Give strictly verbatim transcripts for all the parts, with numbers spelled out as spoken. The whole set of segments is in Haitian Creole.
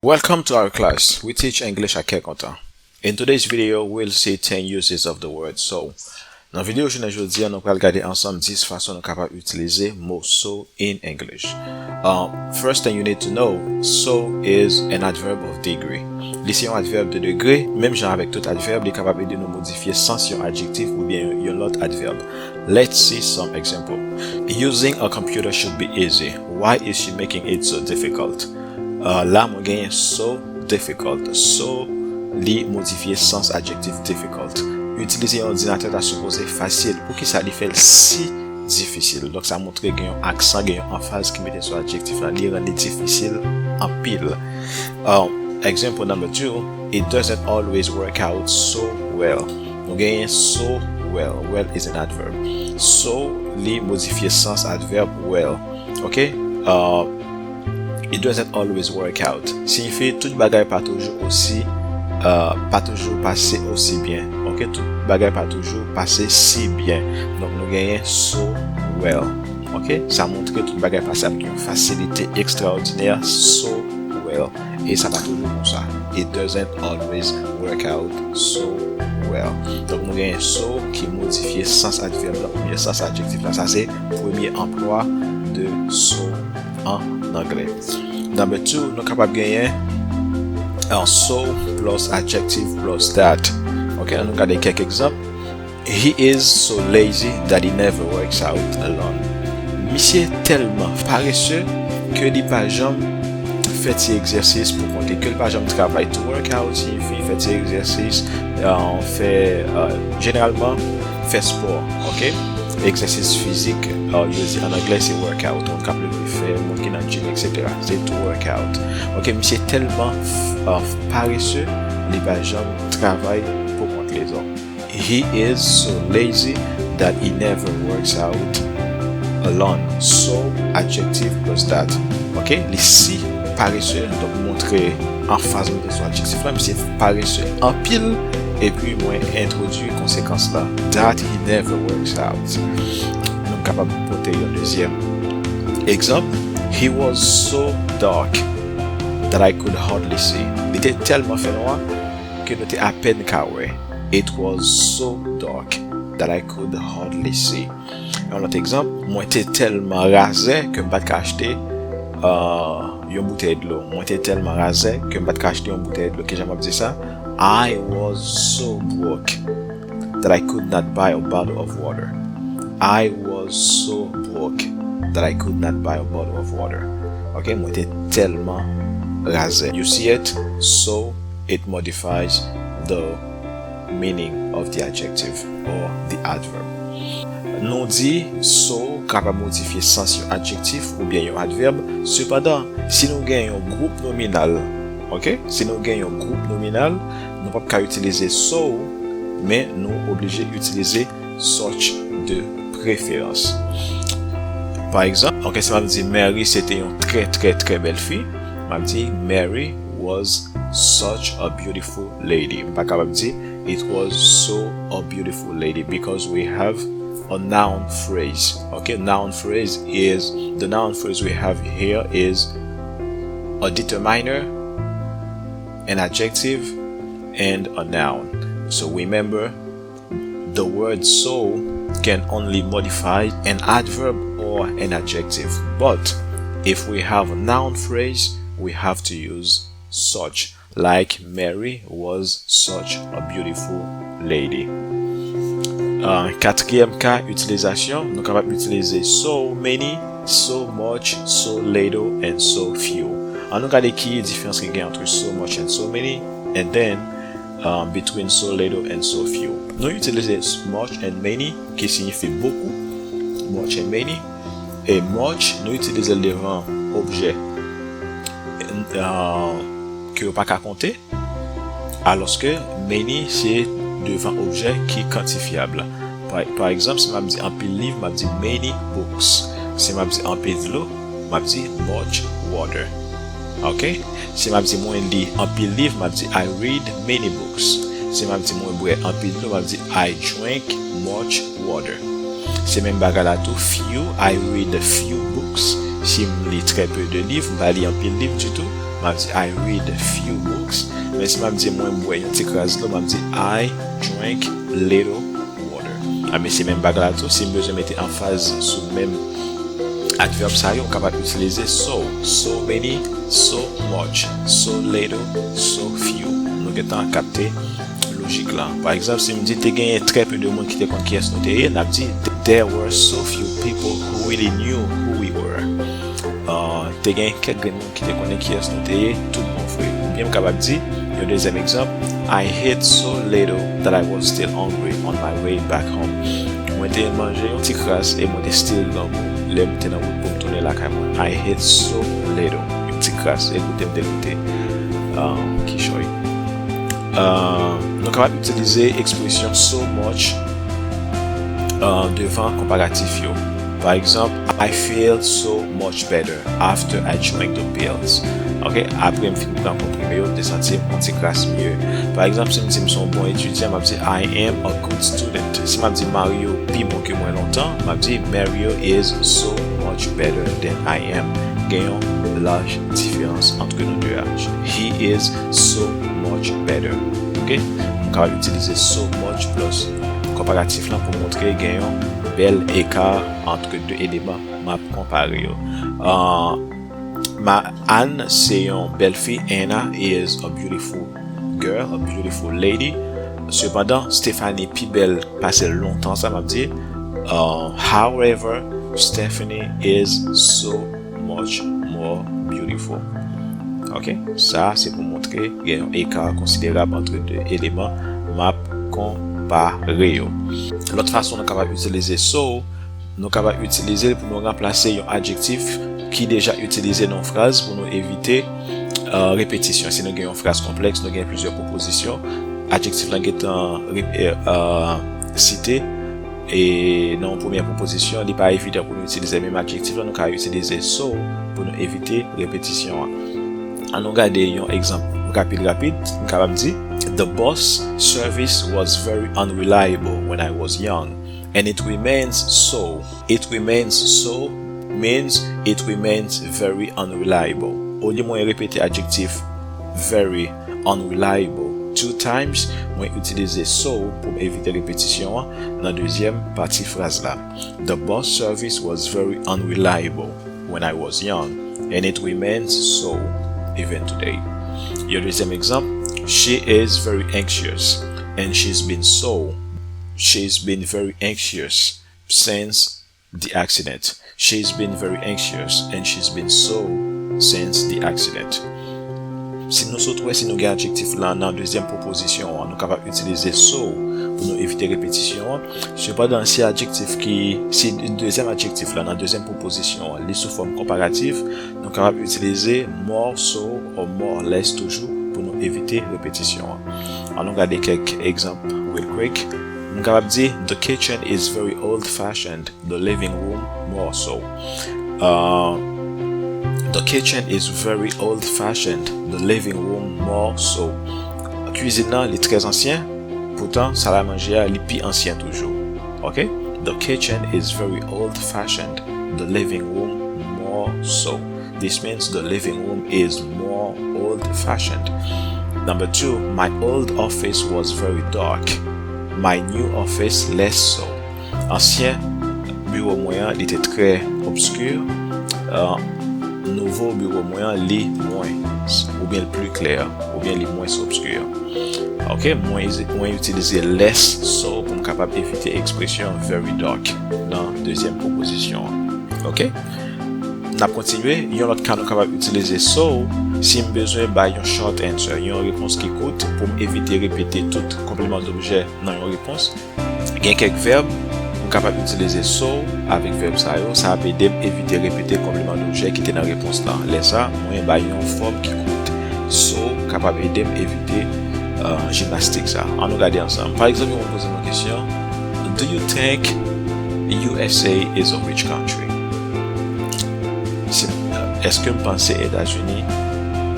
Welcome to our class. We teach English ak kè kontan. In today's video, we'll see ten uses of the word so. Nan videyo jounen jodi a, nou pral gade ansanm dis fason nou kapab itilize mo so in English. Uh, first thing you need to know, so is an adverb of degree. Li se yon advèb de degre, menm jan avèk tout advèb, li kapab ede nou modifye sans yon adjektif oubyen yon lòt advèb. Let's see some example. Using a computer should be easy. Why is she making it so difficult? Uh, la mwen genyen so difficult. So, li modifye sans adjektif difficult. Itilize yon òdinatè ta sipoze fasil. Poukisa li fè l si difisil? Donk, sa montre gen yon aksan, gen yon anfaz ki mete sou adjektif la. Li rann li difisil anpil. Um, example number two, it doesn't always work out so well. Nou genyen so well. Well is an adverb. So, li modifye sans advèb well. Ok? Uh, it doesn't always work out. Siyifi tout bagay pa toujou osi, uh, pa toujou pase osi byen. Ok? Tout bagay pa toujou pase si byen. Donk, nou genyen so well. Ok? Sa montre tout bagay pase avèk yon fasilite ekstraòdinè, so well. E sa pa toujou konsa. It doesn't always work out so well. Donk, nou genyen so ki modifye sans advèb la oubyen sans adjektif la. Sa se premye anplwa de so an anglè. Number two, nou kapab genyen an so plus adjective plus that. Ok, ann nou gade kèk egzanp. He is so lazy that he never works out alone. Misye tèlman parese ke li pa janm fè ti egzèsis pou kont li, ke li pa janm travay. To work out siyifi fè ti egzèsis, uh, fè, uh, jeneralman fè spò, ok? Egzèsis fizik, uh, yo di an anglè se workout. Moun k ap leve fè, moun ki nan gym, et cetera. Se to work out. Ok, misye tèlman, uh, parese, li pa janm travay pou kont lezòt. He is so lazy that he never works out alone. So, adjective plus that. Ok, li si parese, donk montre anfaz mwen sou adjektif la, misye parese anpil, epi mwen entwodui konsekans la, that he never works out. Nou kapab pote yon dezyèm egzanp, he was so dark that I could hardly see. Li te tèlman fè nwa ke nou te apèn ka wè. It was so dark that I could hardly see. Yon lòt egzanp, mwen te tèlman razè ke m pa t ka achte, uh, yon boutèy dlo. Mwen te tèlman razè ke m pa t ka achte yon boutèy dlo. Kijan m ap di sa? I was so broke that I could not buy a bottle of water. I was so broke that I could not buy a bottle of water. Ok, mwen te tèlman razè. You see it? So it modifies the meaning of the adjective or the adverb. Nou di so kapab modifye sans yon adjektif oubyen yon advèb. Sepandan, si nou gen yon gwoup nominal, ok? Si nou gen yon gwoup nominal, nou p ap ka itilize so, men nou oblije itilize such de preferans. Pa egzanp, ok, si m ap di Mary se te yon trè, trè, trè bèl fi, m ap di Mary was such a beautiful lady. M pa kapab di it was so a beautiful lady because we have a noun phrase. Ok, noun phrase is, the noun phrase we have here is a determiner, an adjective, and a noun. So remember, the word so can only modify an adverb or an adjective. But if we have a noun phrase, we have to use such. Like Mary was such a beautiful lady. Uh, katriyèm ka itilizasyon, nou kapab itilize so many, so much, so little, and so few. Ann nou gade ki diferans ki gen ant so much and so many, and then, uh, between so little and so few. Nou itilize much and many, ki siyifi bokou, much and many, e much, nou itilize l devan objè, uh, ke yo pa ka konte, alòske many se devan objè ki kantifyab. Pa, pa egzanp, si m ap di anpil liv, m ap di many books. Si m ap di anpil dlo, m ap di much water. Ok? Si m ap di mwen li anpil liv, m ap di I read many books. Si m ap di mwen bwè anpil dlo, m ap di I drink much water. Se menm bagay la tou, few, I read few books. Si m li trè pe de liv, m pa li anpil liv ditou, m M ap di I read few books. Men si m ap di mwen bwè yon ti kras dlo, m ap di I drink little water. A, men se menm bagay la tou, si m bezwen mete anfaz sou menm advèb sa yo, m kapab itilize so, so many, so much, so little, so few. Nou gentan kapte lojik la. Pa egzanp, si m di te genyen trè pe de moun ki te konn kiyès nou te ye, n ap di there were so few people who really knew who we were. Uh, te gen kèk grenn moun ki te konnen kiyès nou te ye, tout bon vre. Oubyen m kapab di, yon dezyèm egzanp, I ate so little that I was still hungry on my way back home. Mwen te manje yon ti kras e mwen te still grangou lè m te nan wout pou m tounen lakay mwen. I ate so little. Yon ti kras, e goute m te goute. Um, kichòy. Uh, nou kapab itilize ekspresyon so much uh, devan konparatif yo. Pa egzanp, I feel so much better after I drank the pills. Ok, apre m fin pran konprime yo, m te santi m yon ti kras mye. Pa egzanp, si m di m se yon bon etidyan, m ap di I am a good student. Si m ap di Mario pi bon ke mwen lontan, m ap di Mario is so much better than I am. Gen yon laj diferans ant nou de a. He is so much better. Ok, m kapab itilize so much plus konparatif lan pou montre gen yon bèl eka ant de eleman m ap konpare yo. Uh, ma, Anne se yon bèl fi. Anna is a beautiful girl, a beautiful lady. Sepandan, Stephanie pi bèl pase l lontan sa, m ap di. Uh, however, Stephanie is so much more beautiful. Ok, sa se pou montre gen yon eka konsiderab ant de eleman m ap konpare yo. Lòt fason nou kapab itilize so, nou kapab itilize l pou nou ranplase yon adjektif ki deja itilize nan yon fraz pou nou evite uh, repetisyon. Si nou gen yon fraz konplèks, nou gen plizyè pwopozisyon, adjektif lan gentan uh, site e nan yon premyè pwopozisyon, li pa evidan pou nou itilize menm adjektif lan, nou ka itilize so pou nou evite repetisyon an. An nou gade yon egzanp rapid rapid, nou kapab di, the bus service was very unreliable when I was young, and it remains so. It remains so means it remains very unreliable. Olye mwen repete adjektif very unreliable two times, mwen itilize so pou m evite repetisyon an nan dezyèm pati fraz la. The bus service was very unreliable when I was young, and it remains so even today. Yon dezyèm egzanp, she is very anxious, and she's been so, she's been very anxious since the accident. She's been very anxious and she's been so since the accident. Si nou sot wè si nou gen adjektif lan nan dezyèm pwopozisyon an, nou kapab itilize so pou nou evite repetisyon an. Sepandan, si adjektif ki, si dezyèm adjektif lan nan dezyèm pwopozisyon an, li sou fòm konparatif, nou kapab itilize more so or more or less toujou pou nou evite repetisyon an. An nou gade kèk egzanp real quick. Nou kapab di, the kitchen is very old fashioned, the living room more so. Uh, the kitchen is very old fashioned, the living room more so. Kwizin nan, li trè ansyen, poutan sal a manje a, li pi ansyen toujou. Ok? The kitchen is very old fashioned, the living room more so. This means the living room is more old fashioned. Number two, my old office was very dark. My new office less so. Ansyen biwo mwen an, li te trè obski. Uh, nouvo biwo mwen an, li mwens, oubyen l pli klè, oubyen li mwens obski. Ok, mwen, mwen itilize less so pou m kapab evite ekspresyon very dark nan dezyèm pwopozisyon an. Ok? N ap kontinye. Yon lòt ka nou kapab itilize so si m bezwen bay yon short answer, yon repons ki kout, pou m evite repete tout konpleman dobjè nan yon repons. Gen kèk vèb, m kapab itilize so avèk vèb sa yo. Sa ap ede m evite repete konpleman dobjè ki te nan repons lan. Lè sa, mwen bay yon fòm ki kout. So kapab ede m evite uh, jimnastik sa. An nou gade ansanm. Pa egzanp, yon moun poze m yon kesyon, do you think U S A is a rich country? Si, èske m panse Etazini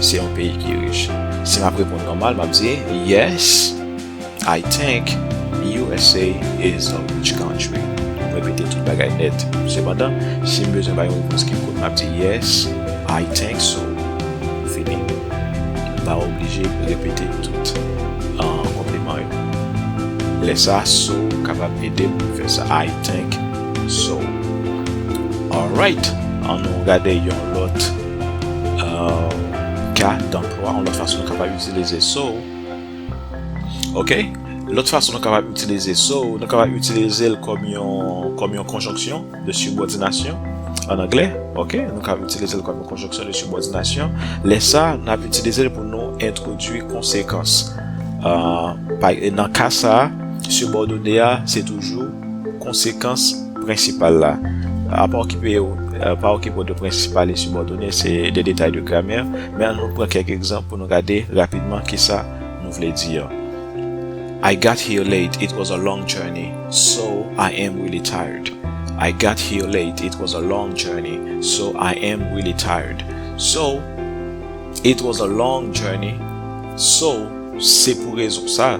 se yon peyi ki rich? Si m ap reponn nòmal, m ap di, yes, I think U S A is a rich country. M repete tout bagay nèt. Sepandan, si m bezwen bay yon repons ki kout, m ap di, yes, I think so. Fini. pa oblije repete tout, uh, konpliman yo. Lè sa, so kapab ede m fè sa. I think so. Alright, ann nou gade yon lòt, uh, ka danplwa, yon lòt fason nou kapab itilize so. Ok? Lòt fason nou kapab itilize so, nou kapab itilize l kòm yon, kòm yon konjonksyon de sibòdinasyon ann anglè. Ok? Nou kapab itilize l kòm yon konjonksyon de sibòdinasyon. Lè sa, n ap itilize l pou nou entwodui konsekans. Ah, pa, nan ka sa a, sibòdone a, se toujou konsekans prensipal la. Pa okipe w, pa okipe w de prensipal e sibòdone, se de detay de gramè. Men ann nou pran kèk egzanp pou nou gade rapidman kisa nou vle di an. I got here late, it was a long journey, so I am really tired. I got here late, it was a long journey, so I am really tired. So, it was a long journey, so, se pou rezon sa.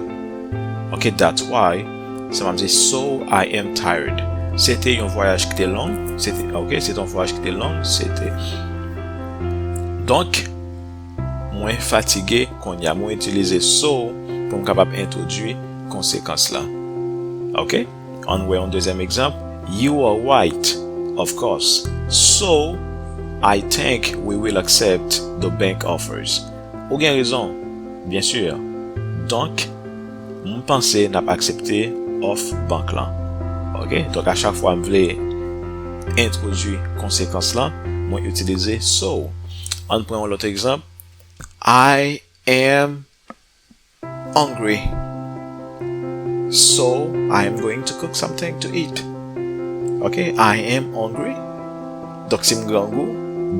Ok, that's why, sa m ap di, so I am tired. Se te yon vwayaj ki te long, se te, ok, se te yon vwayaj ki te long, se te. Donk, mwen fatige kounye a. Mwen itilize so pou m kapab entwodui konsekans la. Ok? Ann wè yon dezyèm egzanp. You are right, of course. So, I think we will accept the bank offers. Ou gen rezon, byen si. Donk, m panse n ap aksepte òf bank lan. Ok? Donk, a chak fwa m vle entwodui konsekans lan, mwen itilize so. Ann pran yon lòt egzanp. I am hungry. So, I am going to cook something to eat. Ok? I am hungry. Donk, si m grangou,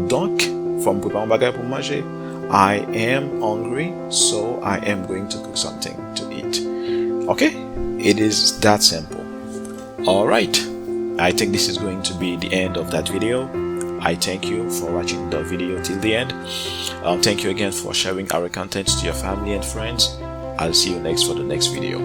donk, fò m prepare yon bagay pou m manje. I am hungry, so I am going to cook something to eat. Ok? It is that simple. Alright. I think this is going to be the end of that video. I thank you for watching the video till the end. Um, thank you again for sharing our content to your family and friends. I'll see you next for the next video.